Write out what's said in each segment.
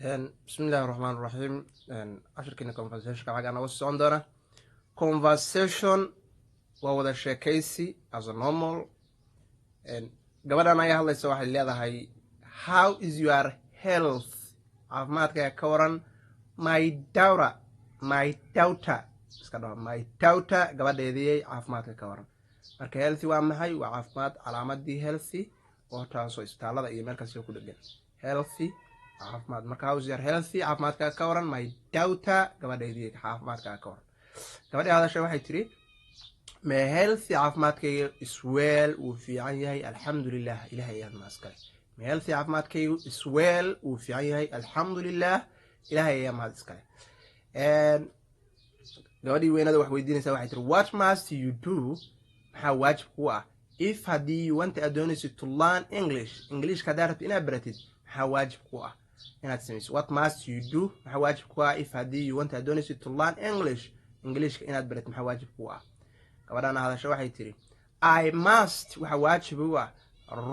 Bismi illahi raxmaan raxiim. Cashirkeena conversationka xaggaa nooga socon doona. Conversation waa wada sheekaysi as a normal. Gabadhan ayaa hadlaysa, waxay leedahay, "How is your health?" Caafimaadkaaga ka waran. My daughter, my daughter iska dhaho, my daughter, gabadheediyey, caafimaadka ka waran. Marka healthy waa maxay? Waa caafimaad. Calaamadii healthy oo taasoo isbitaalada iyo meel kasta ku dhegan. Healthy, caafimaad. Marka "How is your healthy?" Caafimaadkaaga ka waran. My daughter, gabadheedii, caafimaadkaaga ka waran. Gabadhii hadashay waxay tiri, "My healthy," caafimaadkayga, "is well," wuu fiican yahay, "alxamdulilah," ilahay ayaad maaskale. "My healthy," caafimaadkaygu, "is well," wuu fiican yahay, "alxamdulilah," ilahay ayaa mahad iskale. Gabadhii weynada wax weydiinaysa waxay tiri, "What must you do?" Maxaa waajib ku ah? "If," haddii, "you want," aad doonaysid, "to learn English," Englishka haddaa rabtid inaad baratid, maxaa waajib ku ah inaad samaysid? "What must you do?" Maxaa waajib ku ah? "If," haddii, "you want," aad doonaysid, "to learn English," Englishka inaad baratid, maxaa waajib ku ah? Gabadhana hadasho waxay tiri, "I must," waxa waajib u ah,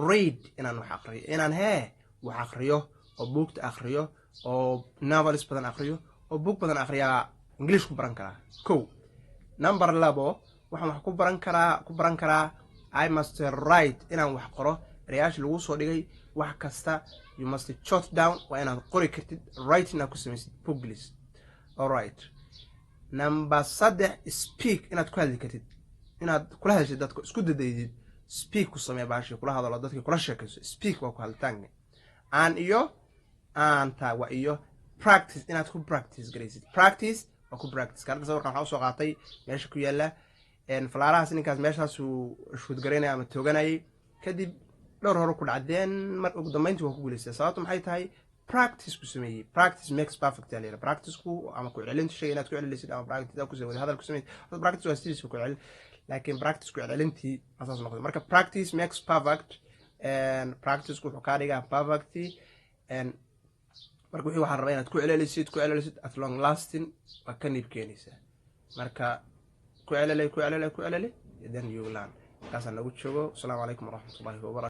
"read," inaan wax aqriyo, inaan hee wax aqriyo oo buugta aqriyo oo novels badan aqriyo oo buug badan aqriyaa English ku baran karaa. Kow. Number labo, waxaan wax ku baran karaa, "I must write," inaan wax qoro, erayaasha lagu soo dhigay wax kasta. "You must jot down," waa inaad qori kartid, writing aad ku samaysid book list. Alright, number saddex, "speak," inaad ku hadli kartid, inaad kula hadashid dadka, isku dadaydid, speak ku samee baashi, kula hadalo dadka, kula sheekayso. Speak waa ku hadlitaanka. And, iyo, anta waa iyo, "practice," inaad ku practice garaysid. Practice waa ku practice. Kaarka sawirkan waxaa usoo qaatay meesha ku yaala falaarahaas. Ninkaas meeshaasuu shoot garaynaya ama tooganayay, kadib dhowr hore ku dhacdeen, mar ugu dambeyntii waa ku guuleystay. Sababtu maxay tahay? Practice buu sameeyey. "Practice makes perfect" yaa la yidhaha. Practiceku ama ku celinta shayga inaad ku celilisid ama practice ku wada hadal ku sameyd. Practice waa sidiisa ku celin, laakiin practice ku celcelintii asaas noqday. Marka "practice makes perfect" and practice wuxuu kaa dhigaa perfect. And marka wixii waxaa rabaa inaad ku celcelisid, ku celcelisid, at long lasting waa ka niib keenaysaa. Marka ku celeli, ku celeli, ku celeli, then you learn. Markaasaa nagu joogo. Asalaamu calaykum waraxmatullahi wabarakatu.